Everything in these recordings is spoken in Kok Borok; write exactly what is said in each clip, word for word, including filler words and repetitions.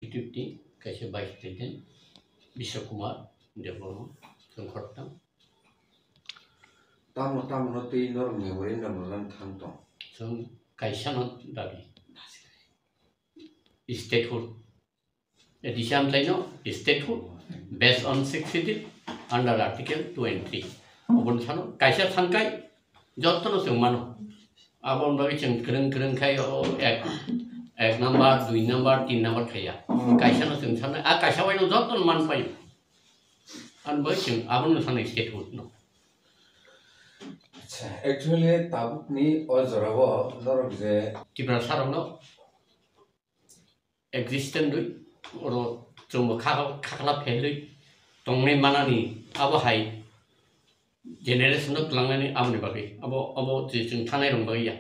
Deputy kaisa Vice President Biswa Kumar Debbarma, chwng khoroktham. Tamo tamo no twi norok memorandum rwna thang tong. Chwng kaisa no dabi. Statehood. Addition tei no statehood based on Sixth Schedule under Article two and three. Oboni salo kaisa thangkai jotono chwng mano. Aboni bagwi chwng kwrwng kwrwng khai o ek, ek number, dui number, tin number khaiya. Kaisa no chwng sanai, a kaisa bai no jotono man paio. Ani bagwi chwng abono sanai statehood no. Acha, actually tabukni o jorao norok je Tiprasa rokno existence rwi, oro chwngbo kha-, khakla phelwi tongnai manani abo hai generation no twlangnani aboni bagwi, abo, abo je chwng thanai rok bagwi ya,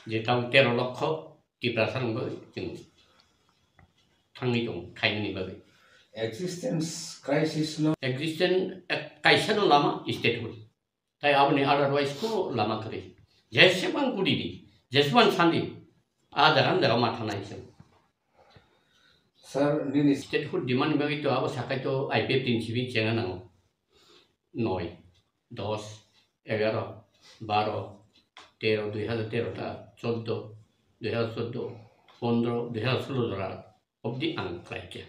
je tamo tero lokho Tiprasa rok bagwi chwng thangwi tong khainani bagwi. Existence crisis no. Existence, eh, kaisa no lama statehood. Tai aboni otherwise kuno lama kwrwi. Jesebang kudi di, jesebang sandi, a jaga jaga ma thanai se. Sir, nini statehood demand ni bagwi to abo sakai to I P F T ni simi chenga nango. Noi, dos, egaro, baro, tero, dui hajar tero ta, choddo, dui hajar choddo, pondro, dui hajar solo jora obdi ang khlai kha.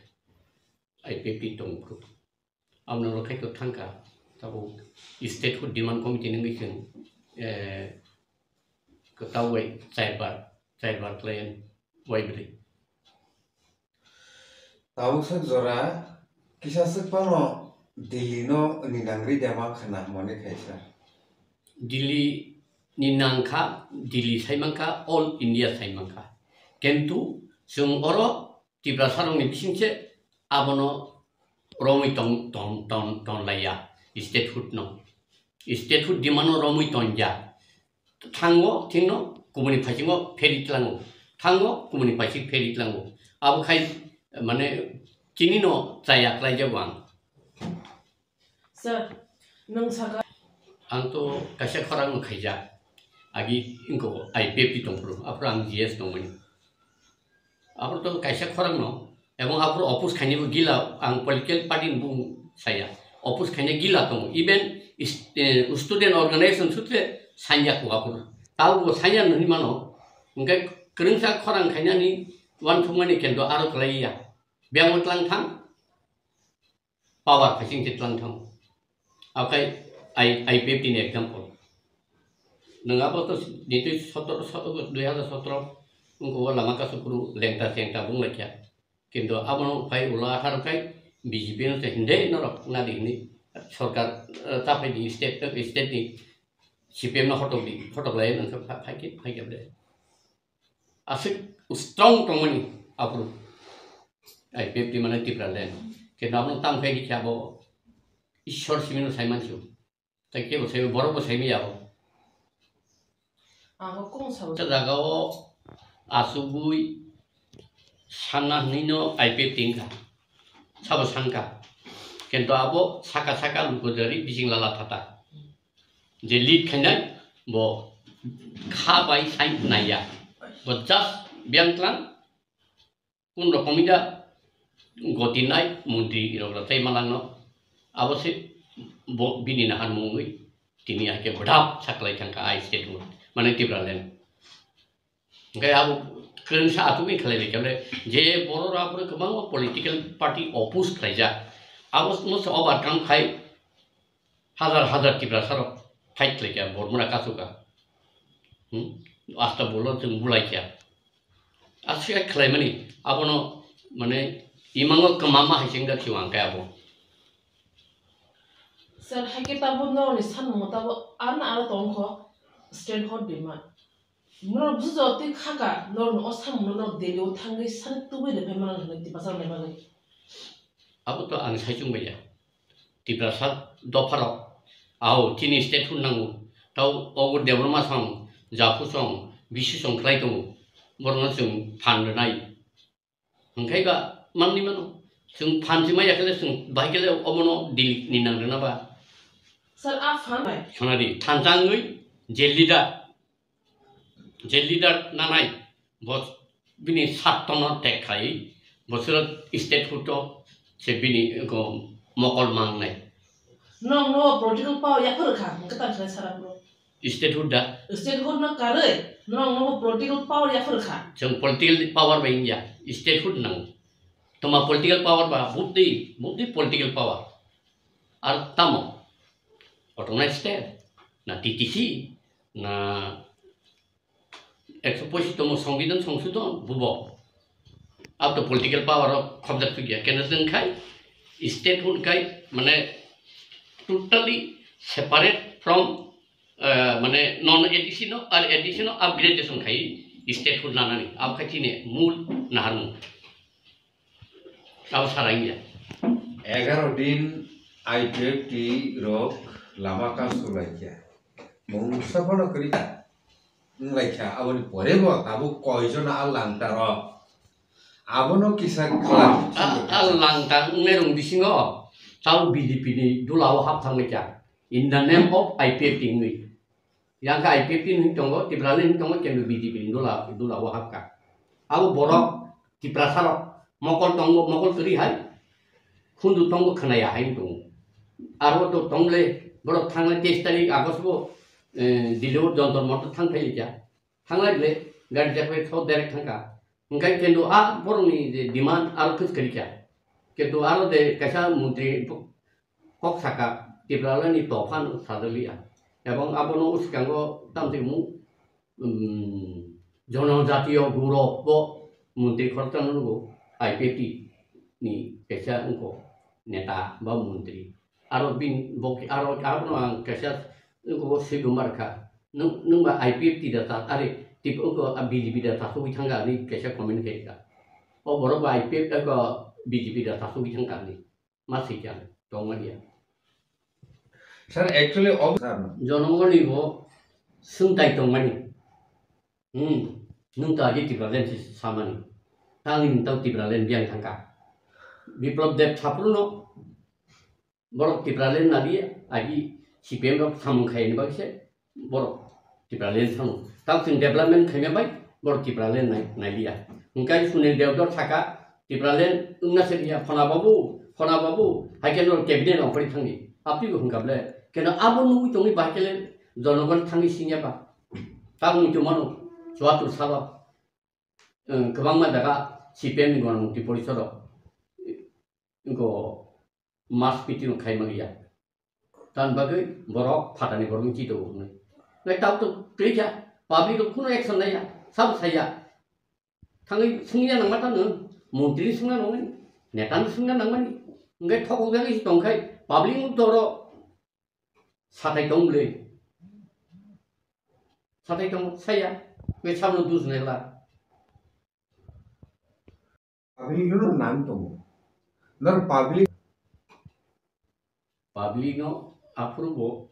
I P F T tong group. Amno rok khai kwthang kha, tabuk statehood demand committee ni wngwi chwng, eh, kwtal bai chaibar, chaibar khlai waibrwi. Tabuk sak jora kisa swk phano Delhi no ni nangri dema khna hwnwi khaisa. Delhi ni nangkha, Delhi sai mankha, all India sai mankha. Kintu chwng oro Tiprasa rokni bisingse abono romwi tong, tong, tong, tong laiya, statehood no. Statehood demand no romwi tongya. Thango, thikno, kubuni phasingo pheri tlango. Thango, kubuni phasing pheri tlango. Abo khai, mane, chini no chaya klai jago ang. Sir, nwng saka. Ang to kaisa khorang no khaijak. Agi ingko I P F T tongphuru, aphuru ang G S tongmani. Aphuru to kaisa khorang no, ebong aphuru oppose khainai bo gila, ang political party ni bung saya. Oppose khainai gila tongo. Even is-, eh, student organization sutre sanya ko aphuru. Tabo bo sanya nani mano. Hingke kwrwngsa khorang khainani uansukmani kendo aro kwlaiya. Biyang tlang thang. Power phaising se tlang thang. Akai I, I P F T ni example. Nwng abo to nitwi sotoro, sotoro, dui hajar sotoro, wngkha o lama kasu phuru lengta chengta bung laikha. Kintu abono phai ulo atharo khai B J P no se hinde norok nadi hini sorkar, eh, ta phai di state, state ni C P M no hotok di, hotok lai nang phai, phai, phai, phai, Aswk strong tongmani aphuru. I P F T mane Tipraland. Kintu abono tamo khe khe abo Ishwar simino sai mansu. Tai kebo sai, borok bo sai maya abo. Abo kung sabo. Ta jaga o asugwi sanna hwnwi no I P F T wngkha. Sabo sangkha. Kintu abo saka saka lugo jari bising lala thata. Je lead khainai bo kha bai sai naiya. Bo just biyang tlang kun rokomida goti nai mundri rok tei malangno abo se bo bini naharmungwi tini hai khe bwdap saklai thangkha I state mane Tipraland. Hingke abo kwrwngsa atugwi khlai bai khe, je borok rok kwbangma political party oppose khlaijak, abo no se overcome khai hajar hajar Tiprasa rok fight khlaikha, Bormura kachuka, hmm? Asta bolo chwng bulaikha, aswk khlaimani abono mane imango kwmama hai se wngkha khiwang khe abo. Sir, hai khe tabuk norokni sanmung tabuk ano ano tongkho state hot demand. Norok bujo twi khaka, norokni o samungno norok Delhi o thangwi sani tubui rwphai manna hwnwi Tiprasa rokni bagwi. Abo to ang saichung bai ya. Tiprasa dopharok, ao chini state hwn nango. Tao ogo Debbarma song, Japhu song, Bisu song khlai tongo. Borokno chwng phan rwnai. Hwnkhe ba manni mano. Chwng phan si maya khe le chwng bahai khe le obono Delhi ni nang rwna ba. Sir, a phan bai. Khna di, thansa wngwi je leader, je leader nanai, bo bini sartono tek khai, Bosoro statehood to se bini ko mokol mangnai. Nong no political power ya phuru kha, hwnkhe tang khlai sara bro. Statehood da? Statehood no karwi, nong no political power ya phuru kha. Chwng political power bai wngya, statehood nang. Toma political power ba, bubdi, bubdi political power. Ar tamo? Autonomous state, na T T C, na ekso poichi tongmo Songbidan Songsodhon, bubo. Ab to political power o khobjak thukya. Kena jwng khai, statehood khai, mane, totally separate from, eh, mane, non A D C no, ar A D C no upgradation khai, statehood nanani. Ab khai chini mul naharmung. Abo sara wngya. Egaroh din I P F T rok lama kasu laikya. Mungsa phano kwrwi wnglaikha. Aboni pore bo tabuk koijon a langtaro. Abono kisa khlai. A, a langta wngnai rong bisingo tabuk B J P ni dula o hap thanglaikha. In the name of I P F T wngwi. Yang khe I P F T ni tongo, Tipraland ni tongo, kendo B J P ni dula, dula o hapkha. Abo borok Tiprasa rok mokol tongo, mokol kwrwi hai, khundu tongo khwnaya hai tongo. Aro to tongle borok thangnai teis tarik August bo, eh, Delhi o Jantar Mantar thang phai likya. Thanglai le gari jakbai tho direct thangkha. Hwnkhe kendo a borokni je demand aro khe kwrwi kha. Kendo aro de kaisa montri kok saka Tipraland ni tophan sajaglia. Ebong abono uskango tamtwi mung, um, Jonojatiyo Gaurav bo montri khoroksa nugo I P F T ni kaisa wngkho neta ba montri. Aro bin bo aro abono ang kaisa wngkho bo swi gumar kha. Nung, nung ba I P F T da ta, are tip wngkho a B J P da ta sugwi thangkha ani kaisa comment khe kha. O borok ba I P F ko B J P da ta sugwi thangkha ani. Ma swi kha tongmani ya. Sir, actually, ob-, sir. Jonogoni bo swngtai tongmani. Hmm, nung ta agi Tipraland si samani. Tangni nung tau Tipraland biang thangkha. Biplab Deb saphuru no borok Tipraland naliya, agi C P M rok samung khaini bagwi se borok Tipraland sano. Tau chwng development khaima bai borok Tipraland nai, naliya. Hwnkhe Sunil Debdor saka Tipraland wngna se liya, phona babu, phona babu, hai khe norok cabinet rok phari thangni. Apni bo hwnkha ble, keno abo nugwi tongwi bahai khe le jonogon thangwi singya ba. Tabuk wngtwi mano, chuatur salo, eh, kwbangma jaga C P M ni Ganamukti Porishod rok, wngkho mass meeting rok khai manliya. Tamni bagwi borok phatani borok wngwi chito hwnwi. Nai tabuk to twi kha, public rok kheno action naiya, sabo saiya. Thangwi swngya nangma tano, montri ni swngna nangmani, neta ni swngna nangmani. Hwnkhe thokjagwi se tongkhai, public no toro sathai tong bwle. Sathai tong saya, hwnkhe sabno dusnai la. Public no nang tongo. Nor public. Public no aphuru bo,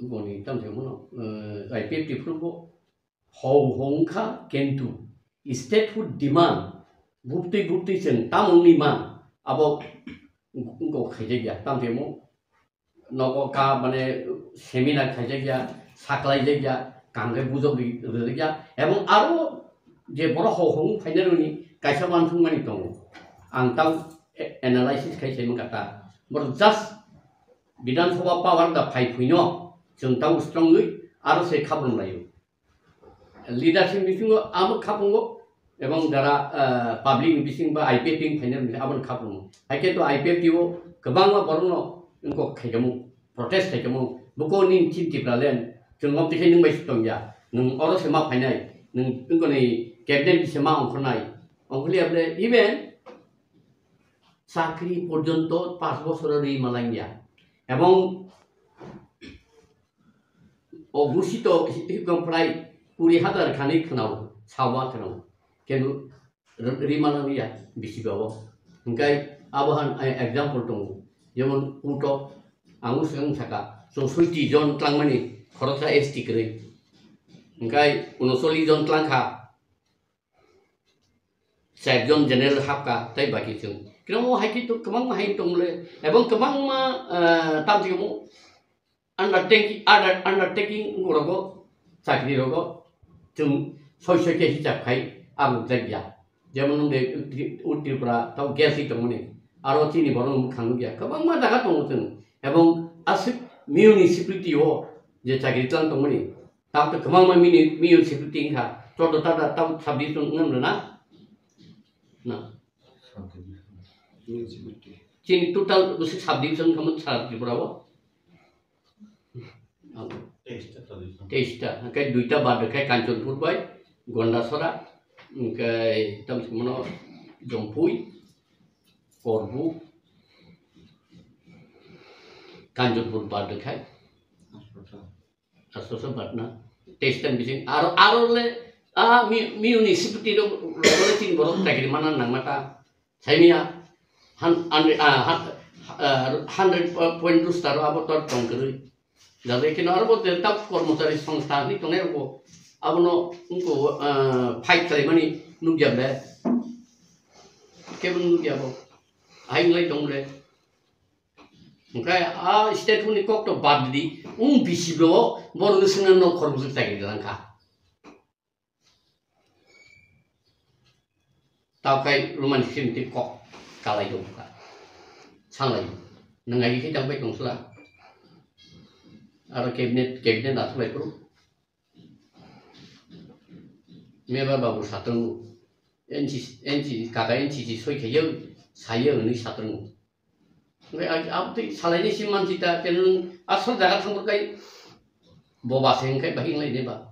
boni tamthai mano, eh, I P F T phuru bo, hou hou wngkha, kintu statehood demand, bubtwi bubtwi chwng tamungni man, abo wngkok khaijakya, tamthai mo, nogo ka, mane, seminar khaijakya, saklaijakya, kaham khe bujok ri-, rijakya, ebong aro je borok hou hou wng phainai rokni kaisa uansukmani tongo. Ang tamo a-, analysis khai sai mankha ta. Borok just Bidhan Sabha power da phai phuino chwng tamo strongwi aro se khabrumlaio. Leadership bisingo amo khapungo, ebong jara, ah, public ni bisingo ba I P F T ni phainai rok aboni khapungo. Hai khe to I P F T o kwbangma borokno wngkok khaikhamu, protest khaikhamu, buko nini chin Tipraland, chwng omo twi khe nwng bai se tongya, nwng oro se ma phainai, nwng wngkoni cabinet se ma ongkhornai, ongkhorliya bole even chakri porjonto panch bochor rwi malangya. Ebong o gusi to hikom prai kuri hazar khani khwnao, sawa khwnao. Kenu r-, rima nang ya bisi bawo. Hingkai abo han, eh, example tongo. Jemon uto ang swkang saka, chousoiti jon tlangmani khoroksa S T kwrwi. Hingkai unosolli jon tlangkha, char jon general hapka, tei baki chwng. Kino hai khe to kwbangma hai tongmole, ebong kwbangma, eh, tamjikmo undertaking, under-, undertaking rogo, chakri rogo, chwng soi soi khe hisab khai, abo jakya. Jemon nung de Ut-, Ut Tripura tau gas hi tongmani. Aro chini borok nung bukhang nukya. Kwbangma jaga tongo chwng. Ebong aswk municipality o je chakri tlang tongmani. Tau to kwbangma mini-, municipality wngkha. Choddo tada tau subdivision wngmano na? Na. Chini total bwswk subdivision wngkha mo sara Tripura o? Teista, teista. Hwnkhe duita bad rwkhe Kanchanpur bai Gondasora, hwnkhe tamo se mano Jompui, Korbu, Kanchanpur bad rwkhe. Aswsa bad na. Teista ni bising aro, aro le, ah, mi-, municipality rok, rok le chini borok chakri mana nangma ta. Saimia, han-, an-, ah, han-, ah, hundred point two star abo tor tong kwrwi. Jabe kino aro bo ta kormochari songstha ni tongnai rokbo abono wngkho, ah, fight khlaimani nukya ble. Kebo nukya bo. Hai wngwi tong ble. Hwnkhe a state ni kok to bad di, wng bisi bo borok ni sengno nok khor bwswk chakri langkha. Tao khai Roman script tei kok kalai tong kha. Sanglai. Nang ai khe tang bai tong sula. Aro cabinet, cabinet na thulai pro. Meba babu satong. N C C, N C C, kaka N C C soi khayo, sayo ni satong. Hwnkhe abo twi salaini se mansi ta, khe nwng asol jaga thangbo kai bo base hwnkhe bahai wnglaini ba.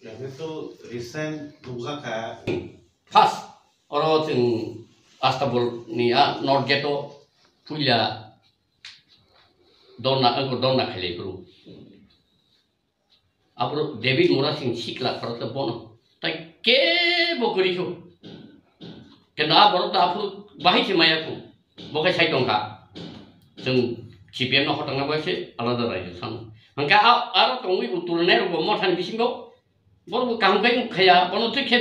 Abo to recent nukjakha. First, oro chwng Astabol ni a North Gate o puila dorna, wngkha dorna khailai phuru. Aphuru David Murasing sikla khoroksa bono tai kebo kwrwi kho. Kendo a borok ta aphuru bahai se maya kho. Bo khe sai tongkha. Chwng C P M no hotangna bai se alada raijak sano. Hwnkhe a, aro tongwi utulnai rokbo mothani bisingo borokbo kaham khe wngkhaya. Bono twi khe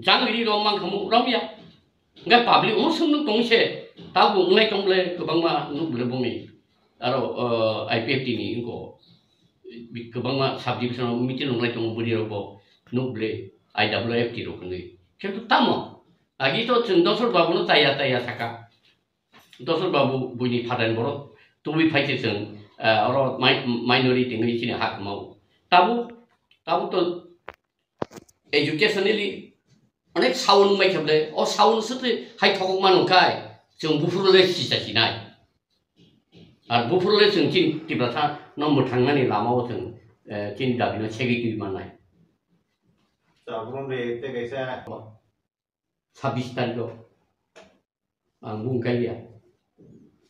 jangri rok mankhamu romya. Hwnkhe public omo swngno tong se, tabuk wngnai tong le kwbangma nuk le bongni. Aro, o, I P F T ni wngkho, bi-, kwbangma subdivision o meeting wngnai tongo bwrwi rokbo nuk le I W F T rok hwnwi. Kintu tamo, agi to chwng Dosor Babu no chaya chaya saka. Dosor Babu buini phatar ni borok tubui phai se chwng, eh, oro mi-, minority wngwi chini ha kwmao. Tabuk, tabuk to educationally onek sound wngbai khe ble, o sound se twi hai thokok mano kai, chwng buphuru le sisa sinai. Ar buphuru le chwng chini Tiprasa no mwthangnani lama o chwng, eh, chini dabi no segwi twi mannai. Chabrumri tei kaisa. Sabbish tarikh o ang bung kaiya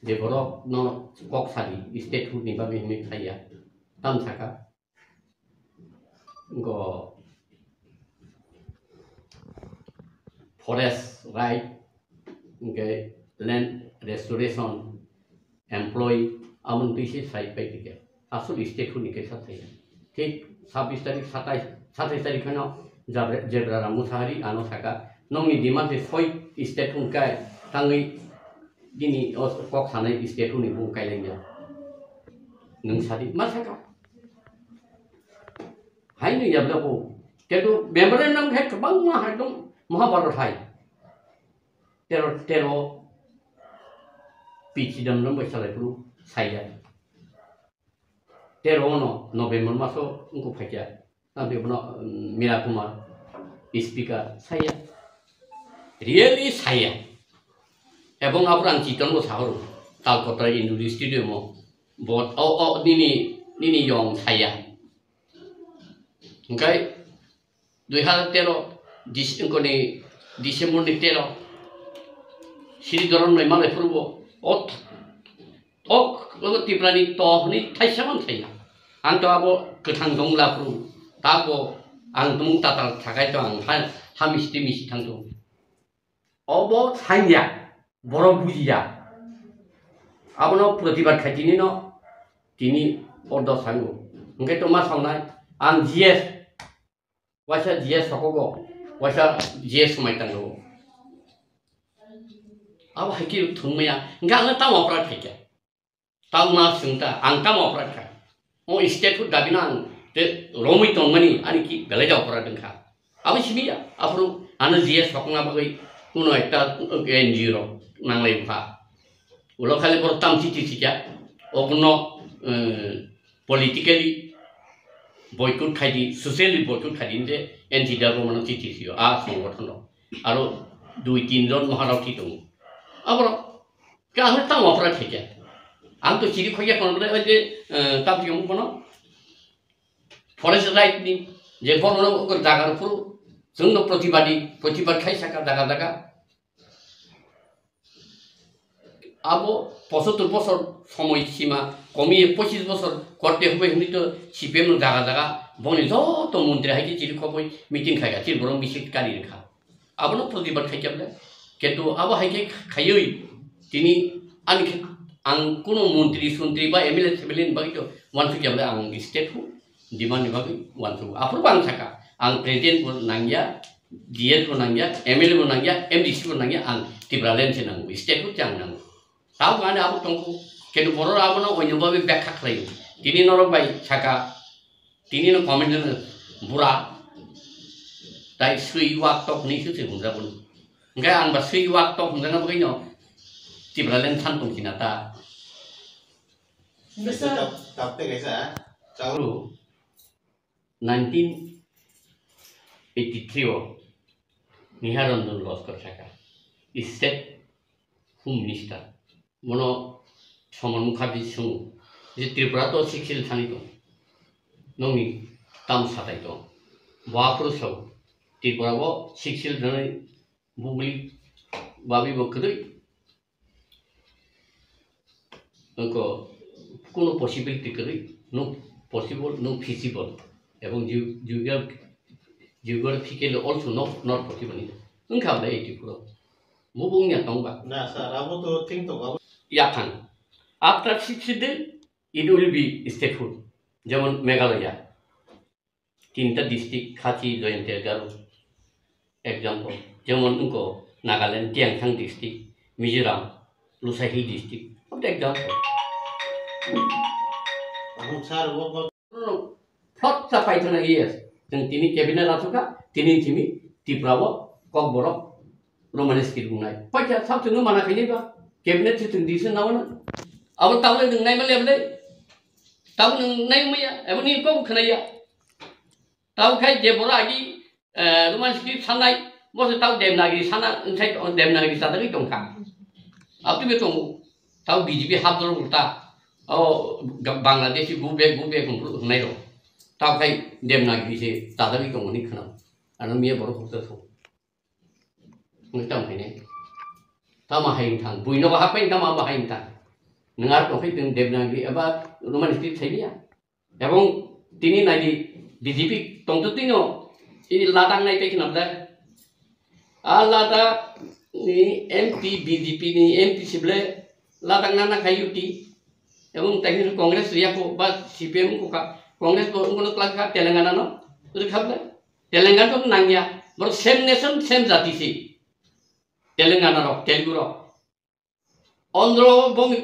je borok no kok sadi statehood ni bagwi hinwi khaiya tam saka. Go forest right, hwnkhe land restoration, employee, aboni twi se sai pai tike. Asol statehood ni kaisa thai. Thik sabbish tarik, satais, satais tarik kheno Jabra-, Jebra Ram Musahari ano saka, "Nongni demand se soi statehood kai, tangwi bini o kok sanai statehood ni bung kailainai." Nwng sadi ma saka? Hai nwng yabla bo. Kintu memorandum khai kwbangma hai dong Mahabharat hai. Tero, tero P Chidambaram bai salai phuru saya. Tero no November maso wngkuk phaikha. Tamo bono, um, Mira Kumar speaker saya. Really saya. Ebong aphuru ang Chiton bo sahoro. Calcutta Indoor Stadium o. Bo, o, o, nini, nini yong saya. Hwnkhe dui hazar tero, Dis-, wngkoni December ni tero, Sri Dhoron Noi malai phuru bo, o th-, o, o Tripura ni to hwnwi thaisa man thaiya. Ang to abo kwthang dongla phuru, tabo ang tumung tatal thakai to ang ha, ha misti misti thang tongo. Obo sanya, borok bujiya. Abono protibad khai tini no, tini ordo sango. Hwnkhe to ma sangnai, ang G S, waisa G S sokogo, waisa G S mai tango. Abo hai khe thwngmaya, hwnkhe ang tamo opra khaikha. Tamo ma swngta, ang tamo opra kha. O statehood dabi no ang te romwi tongmani, ani ki belai da opra dwngkha. Abo simi ya, aphuru Ano G S sokna bagwi kuno ekta N G O rok nanglai bwkha. Ulo khali borok tam chithi sikya, ogono, eh, politically boycott khaidi, socially boycott khaidi hwnse N T W mano chithi sio, a songothono. Aro dui tin jon maharao thi tongo. Aborok kaham tamo opharai khaikya. Ang to chiri khoikya kono bole oi je, eh, tam thikya mung kono forest right ni je borok no jaga rok phuru chwngno protibadi, protibad khai saka jaga jaga. Abo pochottor bosor somoi sima komiye pochis bosor korte hubai hwnwi to C P M no jaga jaga bongni joto montri hai khe chiri khobwi meeting khaikha, chini borok misil kari rwkha. Abono protibad khaikha bole. Kintu abo hai khe khaiwi tini ani khe ang kuno montri sontri ba M L A themlani bagwi to uansukya bole ang state hu demand ni bagwi uansuk. Aphuru bo ang sakha, ang president bo nangya, G S bo nangya, M L A bo nangya, M D C bo nangya, ang Tipraland se nango, state hu se ang nango. Tabuk ani abo tongkhu, kintu borok abono oinw bagwi bekha khlaio. Tini norok bai sakha, tini no comment no bura, tai swi wak tok hwnwi se se hwnjago. Hwnkhe ang ba swi wak tok hwnjakna bagwi no Tipraland than tong khina ta. Bisa. Tap, tap te kaisa, chao. Nineteen eighty-three o Nihar Ranjan Laskar sakha, State Home Minister, bono Saman Mukherjee swngo je Tripura to Sixth Schedule thani tong, nongni tam satai tong, bo aphuru sao Tripura o Sixth Schedule thani bugli babi bo kwrwi. Wngkha, kuno possibility kwrwi, no possible, no feasible, ebong geo-, geograph-, geographically also not, not possible. Wngkha bwlai eighty-four o. Bo bo wngya tong ba? Na, sir, abo to thing to ba. Yaphang. After sixty day, it will be statehood. Jemon Meghalaya. Tinta district, Khasi, Jaintia, Garo, example, jemon wngkha Nagaland, Tiangthang district, Mizoram, Lusahi district, of the example. Ang sir, wo ko- Flot sa paithana, yes. Chwng tini cabinet asukha, tini simi Tripura o kokborok Roman script wngnai. Paikha sab chwngno mana khainai ba, cabinet se chwng decision nawana. Abo tabole nwng naima le ble. Tabuk nwng nai maya, abo ni kok khwnaya. Tabuk khai je borok agi, eh, Roman script sanai, bo se tabuk Devanagiri sana, wngkhai Devanagiri chadagwi tongkha. Abtwi be tongo. Tabuk B J P hapdoro ulta. O Ga-, Bangladeshi go back, go back hwnphru-, hwnai rok. Tabuk khai Devanagiri se chadagwi tongmani khwnao. Ano miya borok hoksa thung. Wngwi tamo hai nai. Tamo hai wngthang. Buino bo hapai tamo abo hai wngthang. Nwng aro tongkhai chwng Devanagiri eba Roman script sai liya. Ebong tini naidi B J P tongtwtwino ini Ladakh nai tei kheno ble. A Ladakh ni M P, B J P ni M P si ble Ladakh nana khai U T. Ebong tei kheno Congress riya ko ba C P M ko ka. Congress bo wngkono twlangkha Telangana no. Rwkha ble. Telangana to nangya. Borok same nation, same jati si. Telangana rok, Telugu rok. Ondro bong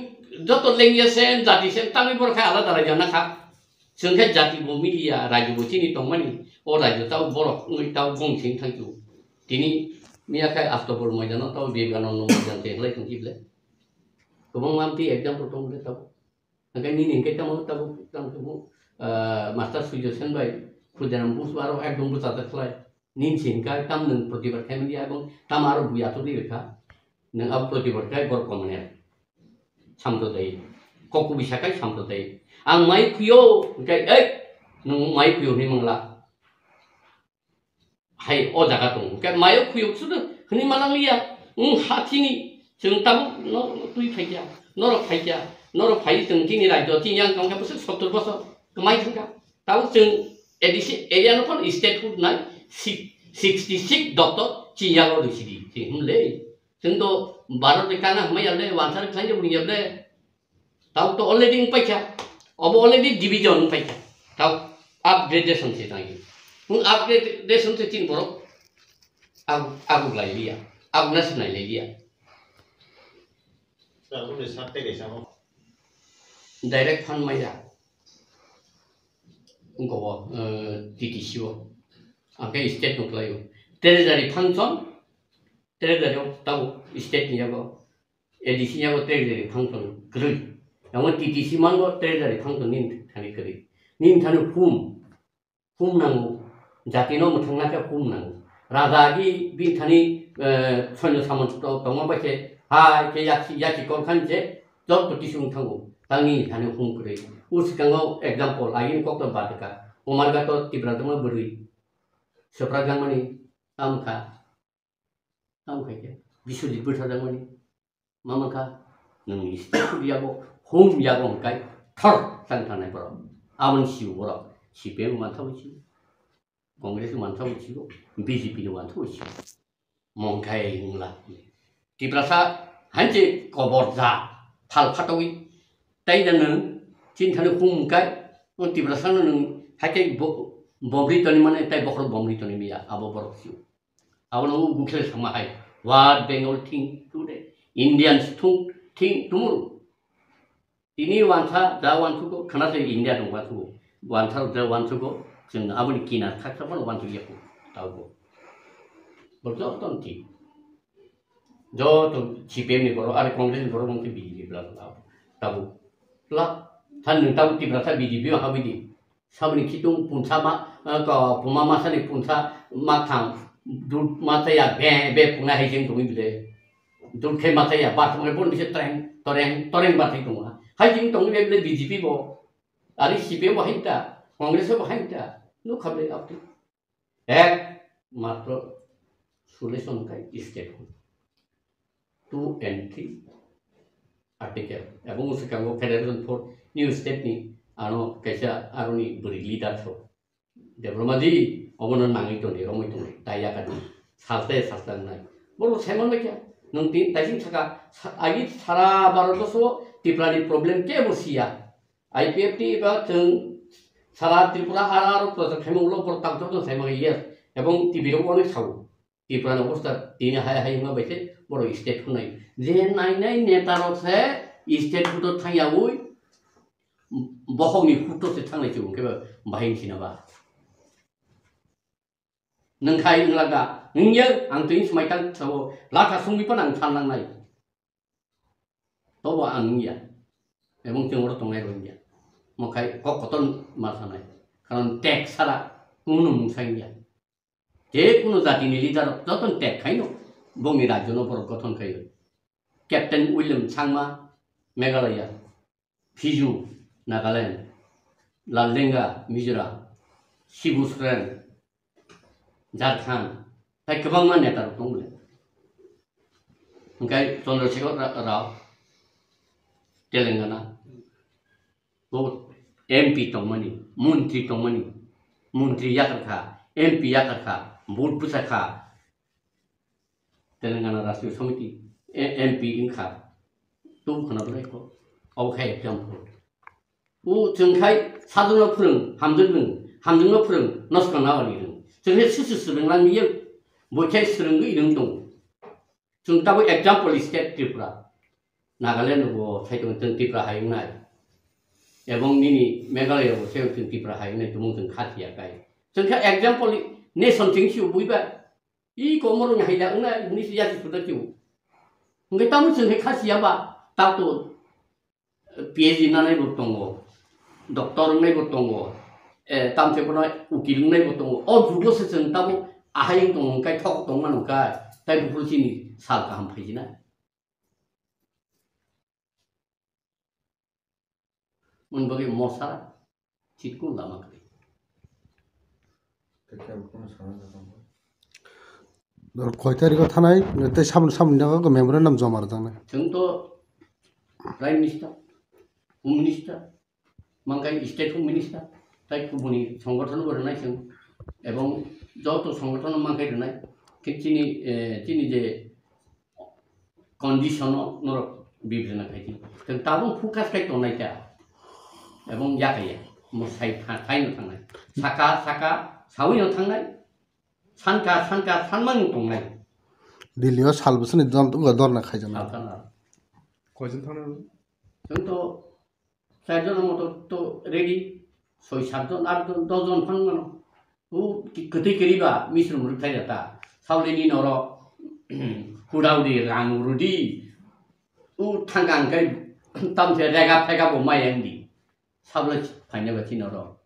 joto lengya same jati same, tamni borok khai alada rajyo na kha. Chwng khai jati bo miliya, rajyo bo chini tongmani. O rajyo tao borok wngwi tao bong sing thangchu. Tini miya khai October moidano tao Vivekananda moidan te hlai tongchi ble. Kwbangma amtwi example tong ble tao. Hwnkhe nini hwnkhe tamo tabuk tamo, ah, Master Surjo Sen bai, Khudiram Bose aro ekdom bwchajak khlai. Nini se hwnkhe tamo nwng protibad khaimani abo tamo aro bui athukgwi rwkha. Nwng abo protibad khai borok komani. Sampradayik. Kok kubui sakhai sampradayik. Ang mai khuyo hwnkhe, ei, nwng mai khuyo hwnwi mangla. Hai o jaga tongo. Hwnkhe mayo khuyok sudu hwnwi manang liya. Wng hathini chwng tabuk no twi phaikya, norok phaikya, norok phai chwng chini rajyo chini yang tongkha bwswk sottor bosor kwmai thangkha. Tabuk chwng A D C area no phano statehood nai si-, sixty six doptor chini yago rwsidi. Chwng hwnle chwng to Bharat ni kana hwnmaya le, wansar khlai de wngya le. Tau to already wng paikha. Obo already division wng paikha. Tau upgradation se tangwi. Wng upgradation se chini borok. Agu, agu lai liya. Agu na sinai lai liya. Direct fund maya. Wng kobo, eh, T T C o. Ang khe state no khlaio. Treasury function, treasury o tabo state ni yago, A D C ni yago treasury function kwrwi. Amo T T C mango treasury function ni thani kwrwi. Ni thani hum, hum nango. Jati no mwthangna khe hum nango. Raja agi bini thani, eh, soino samon to-, tongma bai khe, hai khe yaki, yaki kol khan je, joto tisung thango. Tangni thani hum kwrwi. Uskango example, agini kok to badka. Umarga to Tipra tongma bwrwi. Sopra gangmani, tamo kha. Tamo khai khe Biswajit bwtharjakmani ma mankha, nwng state yago, home yago hwnkhe thor tang thangnai borok. Aboni sio borok C P M mantha bo sio, Congress mantha bo sio, B J P ni mantha bo sio. Mongkhai wngla. Tiprasa hanche kobor ja phal phatogwi. Tai da nwng chini thani hum kai, o Tiprasa no nwng haike bo-, bomri toni mane tai bokhorok bomri toni miya, abo borok sio. Abono o gukhel sama hai. What Bengal think today? Indians thung, think tomorrow. Tini wansa, da wansugo, khana se India dong wansugo. Wansa da wansugo, chwng aboni kinar khaksa bono wansugo yako. Taugo. Bo joto thik. Joto C P M ni borok, ari Congress ni borok mungkin B J P bla tabo. Tabo. Bla, than nwng tabo Tiprasa B J P o habidi. Saboni khitung punsa ma, eh, ko, puma masani punsa mathang, dut mataya be, be puna hai jeng tongwi bile. Dut khe mataya, ba tongwi bon bise toreng, toreng, toreng ba thai tongo. Hai jeng tongwi bile B J P bo. Ari C P M bo hai ta, Congress bo hai ta. Nuk khabe apni. Ek matro solution kai state. Two and three article. Ebong swkango Federation for New State ni ano kaisa aroni bwrwi leader tho. Debbarma ji, obono nangwi tongdi, romwi tongdi, tai yakadi. Salte, salte wngnai. Borok saiman bai kha. Nwng tin taising saka, sa-, agi sara Bharat borso Tripura ni problem kebo siya. I P F T ba chwng sara Tripura ar ar project khaima ulo borok tak jotno saiman yes. Ebong T V rok onek sao. Tripura ni obostha tini hai hai wngma bai khe borok state hwnwi. Je nai nai neta rok se state huto thang yaui bohok ni huto se thangnai chwng khe bahai wngsi na ba. Nwng khai wngla ga wngya ang twi swmai tang sao latha sungwi phano ang thang nangnai. Tobo ang wngya. Ebong chwng oro tongnai rok wngya. Mo khai kok kotor ma sanai. Karon tek sara kunu mungsa wngya. Je kunu jatini leader rok joto ni tek khaino bongni rajyo no borok gothon khaio. Captain William Changma, Meghalaya, Phiju, Nagaland, Laldenga, Mizoram, Shibu Soren, Jharkhand, tai kwbangma neta rok tongo. Hwnkhe Chandrasekhar Ra-, Rao, Telangana, bo M P tongmani, montri tongmani, montri yakar kha, M P yakar kha, vote bwsa kha, Telangana Rashtriya Samiti, e-, M P wngkha, tong khwna belai kho, obo khe example. O chwng khai sadokno phwrwng, hamjwk nwng, hamjwkno phwrwng, noskang nabani nwng. Chwng khe susu swrwng lang liya, bo khe swrwngwi nwng tongo. Chwng tabuk example state Tripura. Nagaland bo sai tongo chwng Tripura hai wngnai. Ebong nini Meghalaya bo sai chwng Tripura hai wngnai tumung chwng kha siya kai. Chwng kha example nation chwng si buiba. I komoro ni hai da wngnai ni si yasi suda kiu. Ngai tamu chwng hai kha siya ba. Tato P H D nanai bo tongo. Doctor wngnai bo tongo. Eh, tamte kono ukil wngnai bo tongo. O jugo se chwng tabuk ahai wng tongo, kai thok tong mano kai. Tai buphuru chini sal kaham phaijina. Moni bagwi mosa chitkun lama kwrwi. Dor koi tarikh o thanai, tei samni, samni dago memorandum joma rwjaknai. Chwng to Prime Minister, Home Minister, mankai State Home Minister, tai kubuni songgothon bo rwnai chwng, ebong joto songgothon mankai rwnai, khe chini, eh, chini je condition o norok bibirna khai di. Tei tabuk focus khai tongnai ta. Ebong yakaya. Mo sai tha-, khai no thangnai. Saka, saka, sawi no thangnai. Sanka, sanka, sanmang tongnai. Delhi o sal bwswkni dor-, dorna khaijaknai. Salkana. Koijon thangnai? Chwng to Char jon moto to ready, soi sat jon, at jon, dos jon phang mano. O ki-, kwtwi kwrwi ba misrum rwkthai da ta. Saulini norok hurau di, rang rudi. U thangkang kai tamse rega phega bo mai ang di. Sabla phaina ba chino ro.